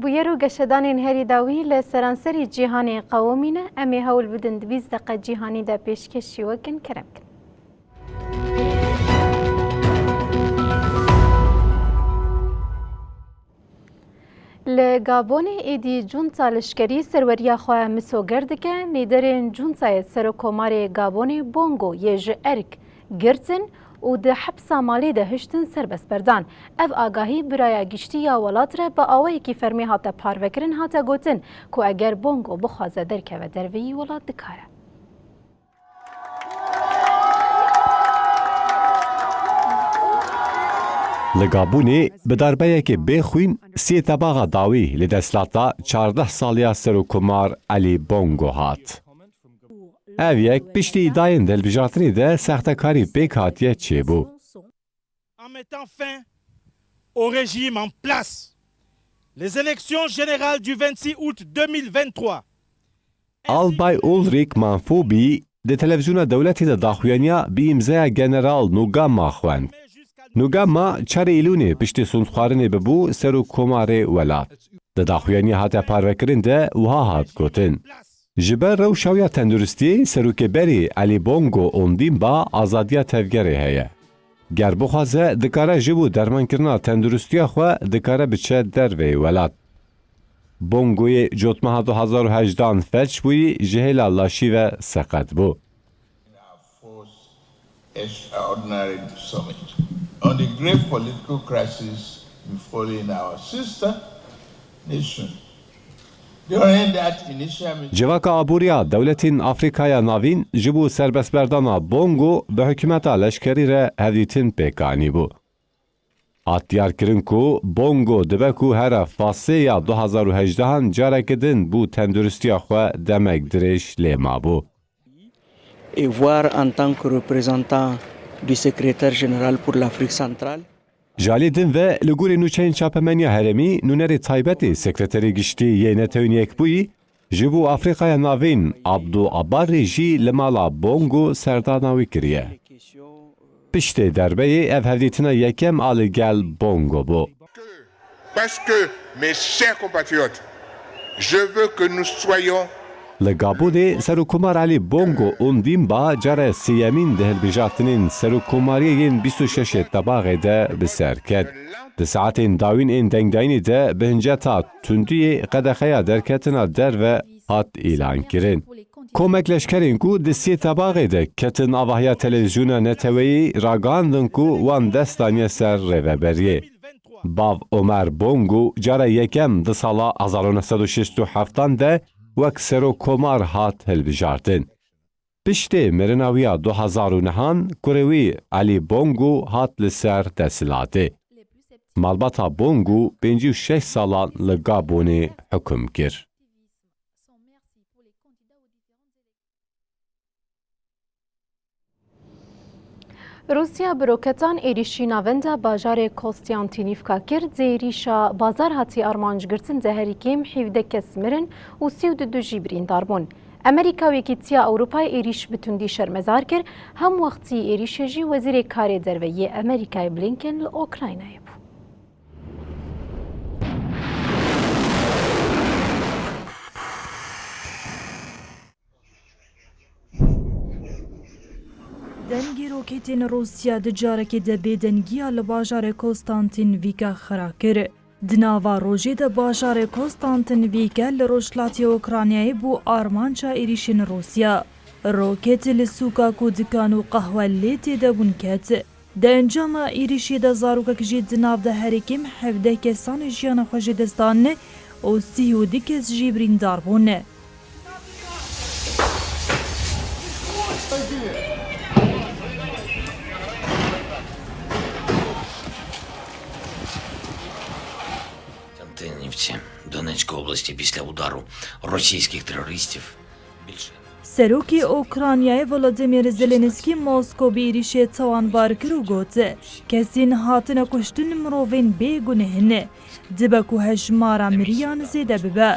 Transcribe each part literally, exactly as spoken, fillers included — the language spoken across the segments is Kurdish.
Bûyer û geşedanên herî dawî li seranserî cîhanê qewimîne. Em ê hewl bidin di bîst deqe cîhanî de pêşkêşî we kin. Kerem kin. Li Gabonê êdî cunta leşkerî serweriya xwe misoger dike. Nêderên cuntayê Serokkomarê Gabonê Bongo yê ji erk girtin û di hepsa malê de hiştin serbest berdan. Ev agahî biraya giştî ya welat re bi awayekî fermî hate parvekirin, hate gotin ku eger Bongo bixwaze derkeve derveyî welat dikare. Li Gabûnê bi darbeyekê bê xwîn sê tebaxa dawî li desthilata çardeh saliya Serokkomar Elî Bongo hat. Ev yek piştî îdayên di hilbijartinê de sextekarî pêk hatiye çêbû. En mettant fin au régime en place, les élections générales du vingt-six août deux mille vingt-trois. Albay Ulrich Manfubi di televîzyona dewletê de daxuyaniya bi îmzaya General Nugama xwend. Nugama çarê Îlûnê piştî sûndxwarinê bibû Serokkomarê welat. Di daxuyaniya hate parvekirin de wiha hat gotin: Ji ber rewşa wî ya tenduristiyê, serokê berî Elî Bongo Ondîmba azadiya tevgerê heye. Ger bixwaze, dikare ji bo dermankirina tenduristiya xwe dikare biçe derveyê welat. Bongoyê cotmeha du hazar û hejdehan felç bûyî, ji hêla laşî ve seqet bû. Extraordinary summit on the grave political crisis befalling our sister nation. During that initial meeting, Civaka aboriya dewletên Afrîkaya Navîn ji bo serbestberdana Bongo bi hikûmeta leşkerî re hevdîtin pêk anîbû. Hat diyarkirin ku Bongo dibe ku here fasê ya du hazar û hejdehan careke din bo tenduristiya xwe demek dirêj lê mabû. Et voir en tant que représentant du secrétaire général pour l'Afrique centrale. Ji alî din ve, li gorî nûçeyên çapemeniya herêmî, nûnerê taybet ê Sekreterê Giştî yê Netewên Yekbûyî ji bo Afrîkaya Navîn Abdû Abarî jî li mala Bongo serdana wî kiriye. Piştê derbeyê ev hevdîtina yekem a li gel Bongo bû. Parce que, mes chers compatriotes, je veux que nous soyons Li Gabûnê Serokkomar Elî Bongo Ondîmba cara sêyemîn di hilbijartinên serokkomariyê yên bîst û şeş ê tebaxê de bi ser ket. Di saetên dawîn ên dengdayînê de bi hinceta tundiyê qedexeya derketina derve hat îlankirin. Komek leşkerên ku di sê tebaxê de ketin avahiya televîzyona neteweyî ragihandin ku wan dest daniye ser rêveberiyê. Bav Omer Bongo cara yekem di sala hezar û neh sed û şêst û heftan de wek serokkomar hat hilbijartin. Piştê mirina wî ya du hazar û nehan kurê wî Elî Bongo hat li ser desthilatê. Malbata Bongo pêncî û şeş salan li Gabonê hukm kir. Rûsya bi roketan êrîşî navenda bajarê Kostiantînîvka kir, di êrîşa bazar hatî armanc girtin de herî kêm hevdeh kes mirin û sî û du jî birîndar bûn. Amerîka û Yekîtiya Ewropayê êrîş bi tundî şermezar kir, hem wextî êrîşê jî Wezîrê Karê Derve yê Amerîkayê Blinken li Ukraynayê bû. Dengê roketên Rûsya di carekê de bêdengiya li bajarê Konstantînvîka xira kir. Di nava rojê de bajarê Konstantînvîke li rojhilatê Ukraynayê bû armanca êrîşên Rûsya. Roket li sûka ku dikan û qehwe lê tê de bûn ket. Di encama êrîşê de zarokek jî di nav de herî kêm hevdeh kesan jiyana xwe ji dest dan û sî û du kes jî birîndar bûn. Константинівці Донецької області після удару російських терористів більше Serokê Ukraynayê Volodymyr Zelenskî Moskow bi êrîşê tawanbar kir û got, kesên hatine kuştin mirovên bêguneh in. Dibe ku hejmara miriyan zêde bibe.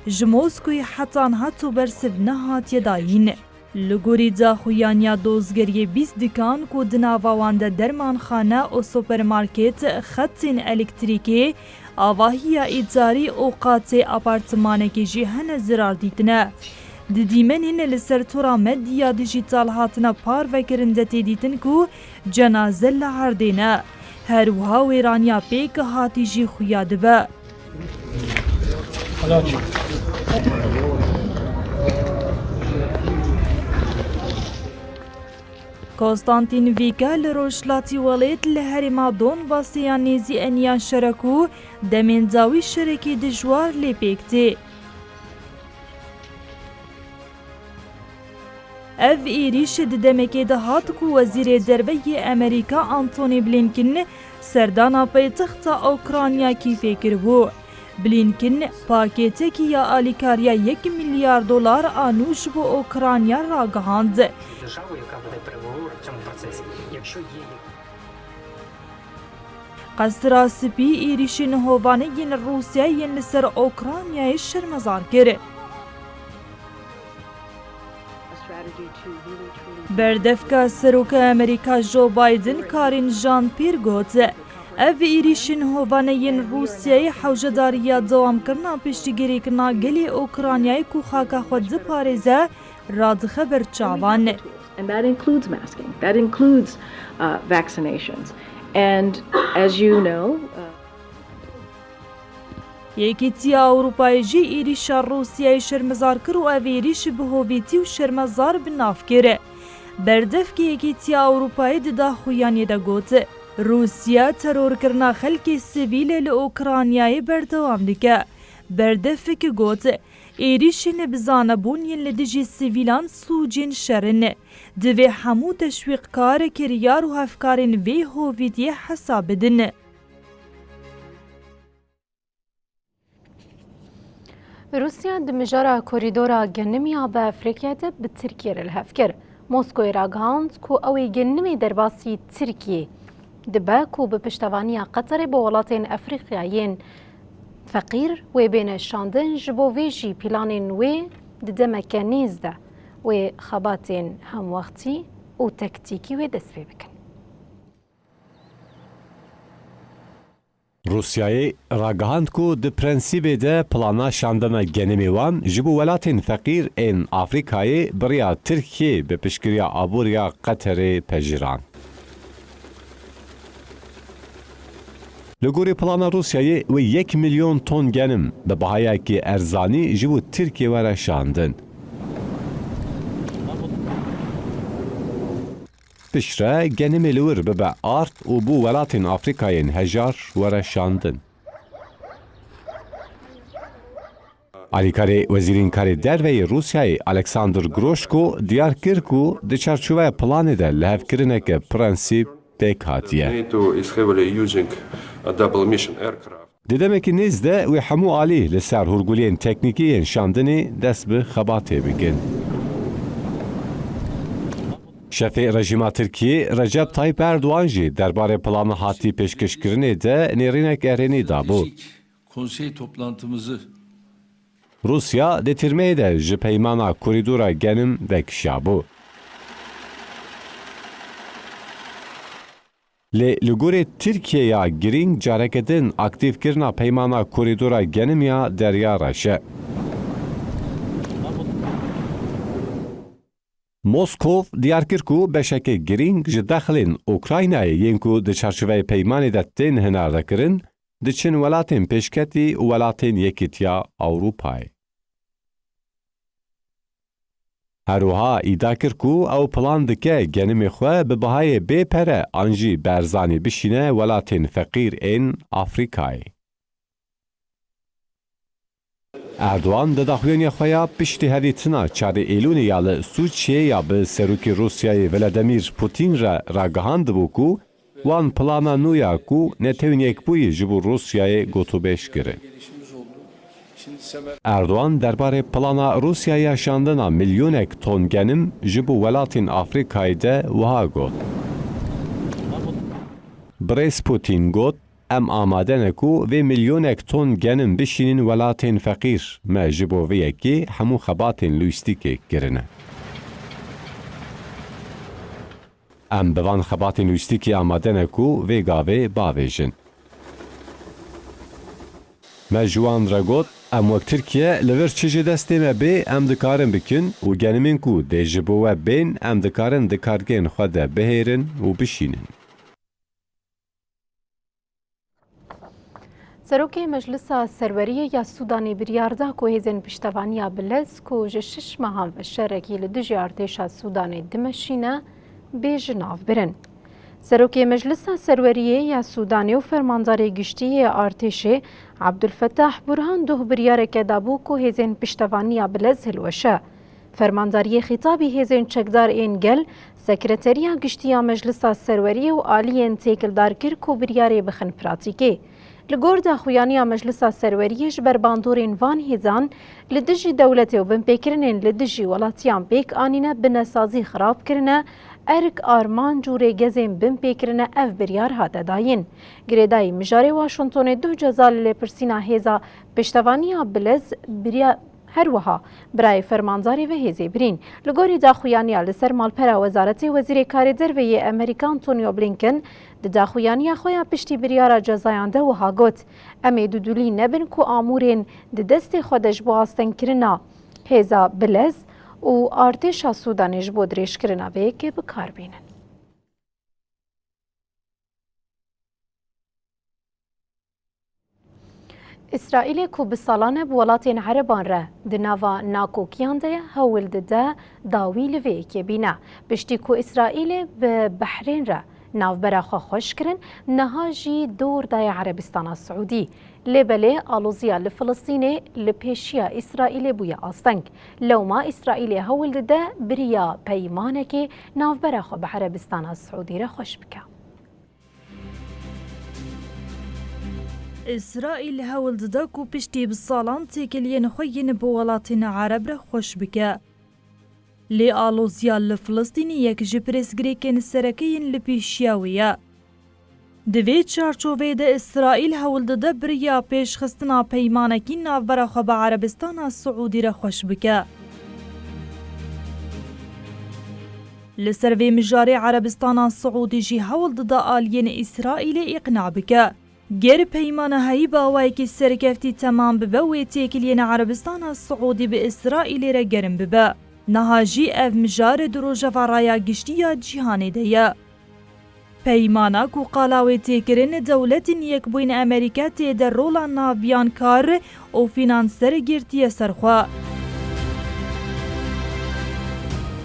Ji Moskowê heta niha tu bersiv nehatiye dayîn. Li gorî daxuyaniya dozgeriyê bîst dikan ku di nava wan de dermanxane û supermarket, xetên elektrîkê, avahiya îcarî û qatê apartmanekê jî hene zirar dîtine. Di dîmenên li ser tora medya dijîtal hatine parvekirin de tê dîtin ku cenaze li erdê ne. Her wiha wêraniya pêk hatî jî xuya dibe. Konstantîn Vîka li rojhilatî welêt li herêma Donbasê ya nêzî eniya şerek û demên dawî şerekî dijwar lê pêk tê. Ev êrîş di demekê de hat ku Wezîrê Derve yê Amerîka Antony Blinken serdana paytexta Ukrayna Kîvê kiribû. Blinken pakêtekî ya alîkariya yek milyar dolar a nû ji bo Ukrayna ragihand. Державу, яка веде переговори в цьому процесі, якщо є Qesra Spî êrîşên hovane yên Rûsyayê yên li ser Okraynayê şermezar kir. Berdevka Seroka Amerîka Joe Biden karên Jean-Pierre got, ev êrîşên hovane yên Rûsyayê hewcedariya dewamkirina piştgirîkirina gelê Okraynayê ku xaka xwe diparêze, radixe ber çavan. And that includes masking. That includes, uh, vaccinations. And as you know, uh, Yekîtiya Ewropayê jî êrîşa Rûsyayê şermezar kir û ev êrîş bi hovîtî û şermezar bi nav kir. Berdevkê Yekîtiya Ewropayê di daxuyaniyê de got, Rûsya terorkirina xelkê sivîl li Okraynayê berdewam dike. Berdevk got, êrîşên bi zanebûn yên li dijî sivîlan sûcên şer in. Divê hemû teşwîqkar, kiryar û hevkarên vê hovîtiyê hesab bidin. Rûsya di mijara korîdora genimî ya bi Efrîkayê de bi Tirkiyê re li hev kir. Moskoyê ragihand ku ew ê genimê derbasî Tirkiyê dibe ku bi piştevaniya Qeterê bo welatên Efrîkayên feqîr wê bêne şandin, ji bo vê jî planên wê di demeke nêz de wê xebatên hemwextî û tektîkî wê dest pê bikin. Rûsyayê ragihand ku di prensîbê de plana şandina genimê wan ji bo welatên feqîr ên Afrîkayê bi riya Tirkiyê bi piştgiriya aboriya Qeterê pejirand. Li gorî plana Rûsyayê wê yek milyon ton genim bi bihayekî erzanî ji bo Tirkiyê were şandin. Piştre genimê li wir bibe ard û bo welatên Afrîkayên hejar were şandin. Alîkarê Wezîrên Karê Derve yê Rûsyayê Alexander Groshko diyar kir ku di çarçoveya planê de lihevkirineke prensîp pêk hatiye. NATO is heavily using a double mission aircraft. Di demekî nêz de wê hemû alî li ser hûrguliyên teknîkî yên şandinê dest bi xebatê bikin. Şefê rejîma Tirkiyê Recep Tayyip Erdogan jî derbarê plana hatî pêşkêşkirinê de nêrînek erênî dabû. Konsey toplantımızı Rûsya di tirmeyê de ji peymana korîdora genim vekişiyabû. Lê li gorî Tirkiyê ya girîng careke din aktîfkirina peymana korîdora genim ya Derya Reş e. Moskov diyar kir ku beşeke girîng ji dexlên Ukraynayê yên ku di çarçoveyê peymanê de tên hinardekirin, diçin welatên pêşketî û welatên Yekîtiya Ewropayê. Her wiha îdia kir ku ew plan dike genimê xwe bi bihayê bê pere an jî bi erzanî bişîne welatên feqîr ên Afrîkayê. Erdogan di daxuyaniya xwe ya piştî hevdîtina çarê Êlûnê ya li Sûçiyê ya bi Serokê Rûsyayê Vladimir Putin re ragihandibû ku wan plana nû ya ku Netewên Yekbûyî ji bo Rûsyayê gotûbêj kirin. Erdogan derbarê plana Rûsyayê ya şandina milyonek ton genim ji bo welatên Afrîkayê de wiha got. Birêz Putin got, Em amade ne ku vê milyonek ton genim bişînin welatên feqîr. Me ji bo vê yekê hemû xebatên lojîstîkê kirine. Em bi van xebatên lojîstîkê amade ne ku vê gavê bavêjin. Me ji wan re got, em wek Tirkiye li vir çi ji destê me bê, em dikarin bikin û genimên ku dê ji bo we bên, em dikarin di kargên xwe de bihêrin û bişînin. Serokê Meclisa Serweriyê ya Sûdanê biryar da ku hêzên piştevaniya Bilez ku ji şeş mehan ve şerekî li dijî artêşa Sûdanê dimeşîne, bê ji nav birin. Serokê Meclisa Serweriyê ya Sûdanê û Fermandarê Giştî yê Artêşê Abdulfetah Burhan duh biryareke dabû ku hêzên piştevaniya Bilez hilweşe. Fermandariyê xîtabî hêzên çekdar ên gel, Sekreteriya Giştî ya Meclisa Serweriyê û aliyên têkildar kir ku biryarê bixin pratîkê. Li gor daxuyaniya Meclisa Serweriyê ji ber bandorên van hêzan li dijî dewletê û binpêkirinên li dijî welatiyan pêk anîne, binesazî xirab kirine, erk, armanc û rêgezên binpêkirine ev biryar hate dayîn. Girêdayî mijarê Washingtonê duh ceza li lêpirsîna hêza piştevaniya Bilez biriya-, Her wiha birayê fermandarê ve hêzê birîn. Li gorî daxuyaniya li ser malpera Wezaretê Wezîrê Karê Derve yê Amerîka Antonio Blinken di daxuyaniya xwe ya piştî biryara cezayan de wiha got, Em ê dudulî nebin ku amûrên di destê xwe de ji bo astengkirina hêza Bilez û artêşa Sûdanê ji bo dirêjkirina vê yekê bi kar bînin. Îsraîlê ku bi salan e bi welatên Ereban re di nava nakokiyan de ye, hewl dide dawî li vê yekê bîne. Piştî ku Îsraîlê bi Behrên re navbera xwe xweş kirin, niha jî dor daye Erebistana Siûdî. Lê belê aloziya li Filistînê li pêşiya Îsraîlê bûye asteng. Lewma Îsraîlê hewl dide bi riya peymanekê navbera xwe bi Erebistana Siûdî re xweş bike. Îsraîl hewl dide ku piştî bi salan têkiliyên xwe yên bi welatên Ereb re xweş bike. Lê aloziya li Filistînê yek ji pirsgirêkên sereke yên li pêşiya wê ye. Di vê çarçoveyê de Îsraîl hewl dide bi riya pêşxistina peymanekî navbera xwe bi Erebistana Siûdî re xweş bike. Li ser vê mijarê Erebistana Siûdî jî hewl dide aliyên Îsraîlê îqna bike. Ger peymana heyî bi awayekî serkeftî temam bibe, wê têkiliyên Erebistana Siûdî bi Îsraîlê re germ bibe. Niha jî ev mijar di rojeva raya giştî ya cîhanê de ye. Peymana ku qala wê tê kirin, Dewletên Yekbûyîn Amerîka tê de rola navbiyankar û fînanser girtiye ser xwe.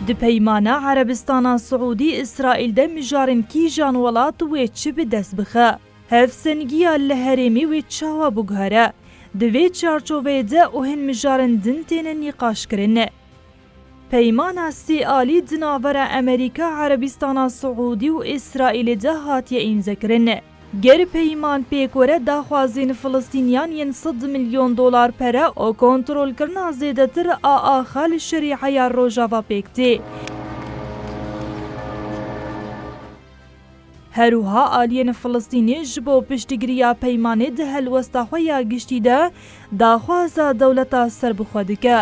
Di peymana Erebistana Siûdî Îsraîl de mijarên kîjan welat wê çi bi dest bixe? Hevsengiya li herêmê wê çawa biguhere? Di vê çarçoveyê de û hin mijarên din têne nîqaşkirin. Peymana sê alî di navbera Amerîka, Erebistana Siûdî û Îsraîlê de hatiye îmzekirin. Ger peyman pêk were, daxwazên Filistîniyan yên sed milyon dolar pere û kontrolkirina zêdetir a axa li şerîeya Rojava pêk tê. Her wiha aliyên Filistînê ji bo piştgiriya peymanê di helwesta xwe ya giştî de daxwaza dewleta serbixwe dike.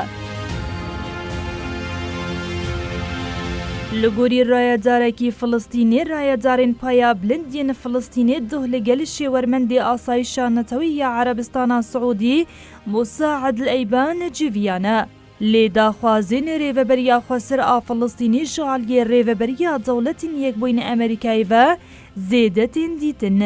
Li gorî rayedarekî Filistînê, rayedarên paya bilind yên Filistînê duh li gel şêwermendê Asayişa Netewî ya Erebistana Siûdî Musa Edl Eyban civiyane. Lê daxwazên Rêveberiya Xweser a Filistînê ji aliyê Rêveberiya Dewletên Yekbûyîn Amerîkayê ve zêde tên dîtin.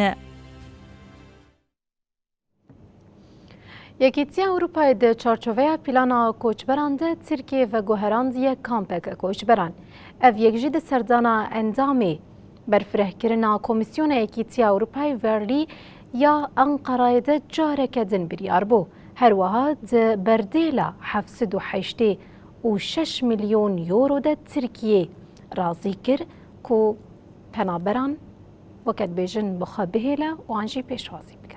Yekîtiya Ewropayê di çarçoveya plana koçberan de Tirkiyê veguherandiye kampeke koçberan. Ev yek jî di serdana endamê berfirehkirina Komîsyona Yekîtiya Ewropayê Verlî ya Enqerayê de careke din biryar bû. Her wiha di berdêla heft sed û heştê û şeş milyon euro de Tirkiyê razî kir ku penaberan weke dibêjin bi xwe bihêle û an jî pêşwazî bike.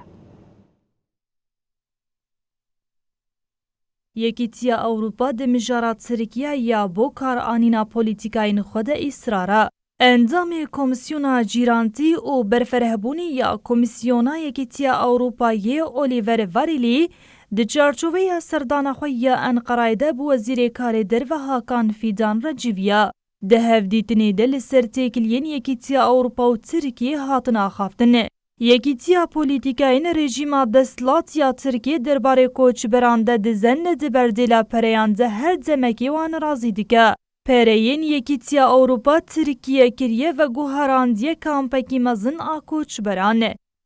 Yekîtiya Ewropa di mijara Tirkiye ya bo karanîna polîtîkayên xwe de îsrar e. Endamê Komîsyona Cîrantî û Berfirehbûnê ya Komîsyona Yekîtiya Ewropayê Oliver Varhelyi di çarçoveya serdana xwe ya Enqerayê de bi Wezîrê Karê Derve Hakan Fîdan re civiya. Di hevdîtinê de li ser têkiliyên Yekîtiya Ewropa û Tirkiyê hatin axaftin. Yekîtiya polîtîkayên rejîma desthilat ya Tirkiyê derbarê koçberan de dizen di berdêla pereyan de her demekê wan razî dike. Pereyên Yekîtiya Ewropa Tirkiye kiriye veguherandiye kampekî mezin a koçberan.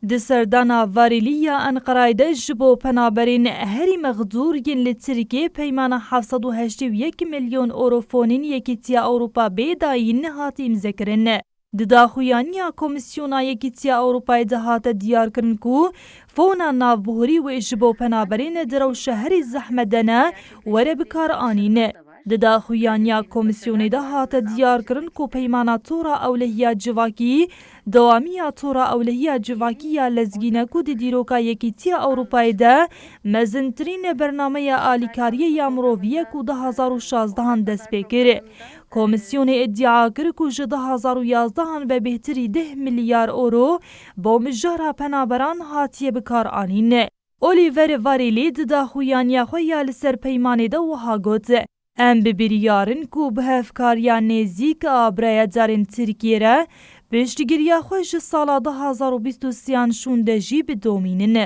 Di serdana Varîlî ya Enqerayê de ji bo penaberên herî mexdûr yên li Tirkiyê peymana heft sed û heştê û yek milyon euro fonên Yekîtiya Ewropa bê dayîn hat îmzekirin. Di daxuyaniya Komîsyona Yekîtiya Ewropayê de hate diyarkirin ku fona navbihurî wê ji bo penaberên di rewşa herî zehmet de ne were bikaranîn. Di daxuyaniya Komîsyonê de hate diyarkirin ku peymana tora ewlehiya civakî, dewamiya tora ewlehiya civakî ya lezgîn e ku di dîroka Yekîtiya Ewropayê de mezintirîn bernameya alîkariyê ya mirovî ye ku du hazar û şazdehan dest pê kir. Komîsyonê îdia kir ku ji du hazar û yazdehan ve bêhtirî deh milyar euro bo mijara penaberan hatiye bikaranîn. Oliver Varelî di daxuyaniya xwe ya li ser peymanê de wiha got, Em bi biryar in ku bi hevkariya nêzîk a birayedarên Tirkiyê re piştgiriya xwe ji sala du hazar û bîst û sêyan şûnde jî bidomînin.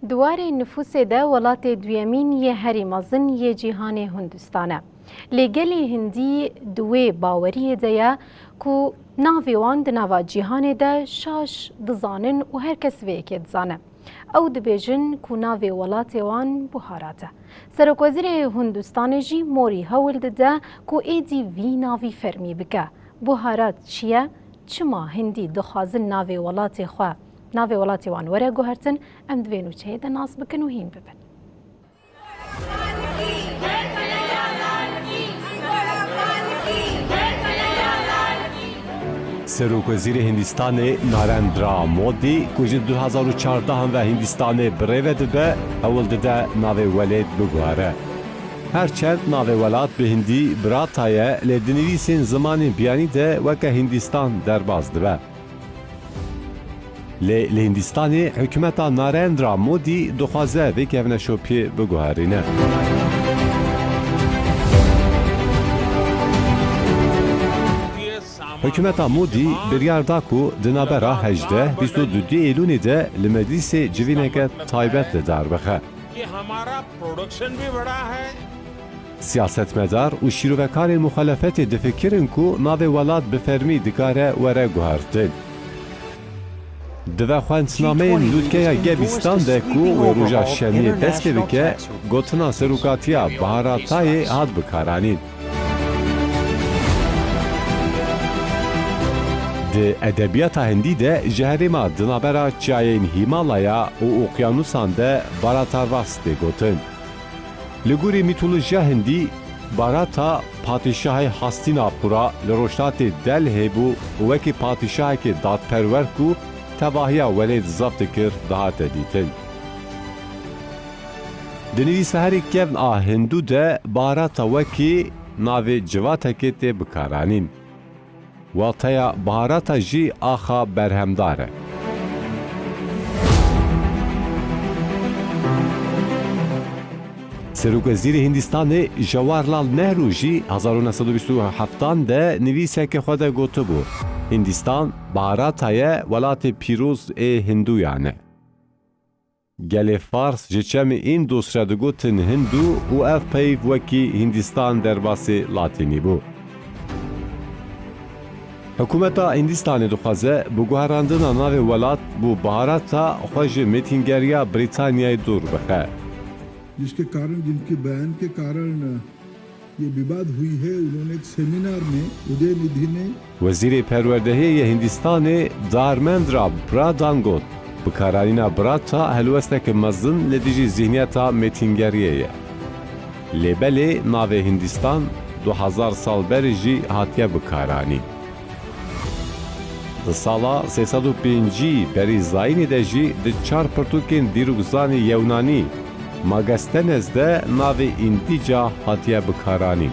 Di warê nifûsê de welatê duyemîn yê herî mezin yê cîhanê Hindistan e. Lê gelê Hindî di wê baweriyê de ye ku navê wan di nava cîhanê de şaş dizanin û her kes vê yekê dizane. Ew dibêjin ku navê welatê wan Buharat e. Serokwezîrê Hindistanê jî morî hewl dide ku êdî vî navî fermî bike. Buharat çi ye? Çima Hindî dixwazin navê welatê xwe, navê welatê wan were guhertin? Em di vê nûçeyê de nas bikin û hîn bibin. Serokwezîrê Hindistanê Narendra Modi, ku ji du hazar û çardehan ve Hindistanê bi rê ve dibe, hewl dide navê welêt biguhere. Her çend navê welat bi hindî Brata ye, lê di nivîsên zimanên biyanî de weke Hindistan derbas dibe. Lê li Hindistanê hikûmeta Narendra Modi dixwaze vê kevneşopiyê biguherîne. Hikûmeta Modi biryar da ku di navbera hejdeh bîst û du Êlûnê de li meclîsê civîneke taybet li dar bixe. Siyasetmedar û şîrovekarên muxalefetê difikirin ku navê welat bi fermî dikare were guhertin. Di vexwendnameyên lûtkeya G bîstan de ku wê roja şemiyê dest pê bike, gotina serokatiya Baharatayê hat bikaranîn. Di edebiyata hindî de ji herêma di navbera çiyayên Hîmalaya û oqyanusan de Baratarvas tê gotin. Li gorî mîtolojiya hindî, Barata padîşahê Hastinapura li rojhilatê Delhê bû û wekî padîşahekî dadperwer ku tevahiya welêt zeft dikir dihate dîtin. Di nivîsa herî kevn a hindû de Barata wekî navê civatekê tê bikaranîn. Wateya Baharata jî axa berhemdar e. Serokwezîrê Hindistanê Jawaharlal Nehru jî hezar û neh sed û bîst û heftan de nivîseke xwe de gotibû, Hindistan Baharata ye, welatê pîroz ê Hindûyan e. Gelê Fars ji çemê Îndus re digotin Hindû û ev peyv wekî Hindistan derbasî Latînî bû. Hikûmeta Hîndistanê dixwaze bi guherandina navê welat bo Baharata xwe ji mêtingeriya Brîtanyayê dûr bixe. जिसके कारण, जिनके बयान के कारण ये विवाद हुई है, उन्होंने एक सेमिनार में उदयनिधि ने Wezîrê Perwerdehiyê yê Hîndistanê Dharmendra Pradhan got, bikaranîna Brata helwesteke mezin li dijî zîhniyeta mêtingeriyê ye. Lê belê navê Hîndistan du hezar sal berê jî hatiye bikaranîn. Di sala sê sed û pêncî berî zayînê de jî di çar pirtûkên dîrokzanê yewnanî, Magesthenes, de navê Îndîca hatiye bikaranîn.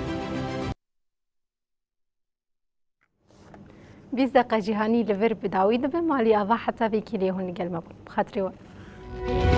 Bîst deqa cîhanî li vir bi dawî dibe, malî ava heta vê kêliyê hûn li gel me bûn. Bi xatirê we.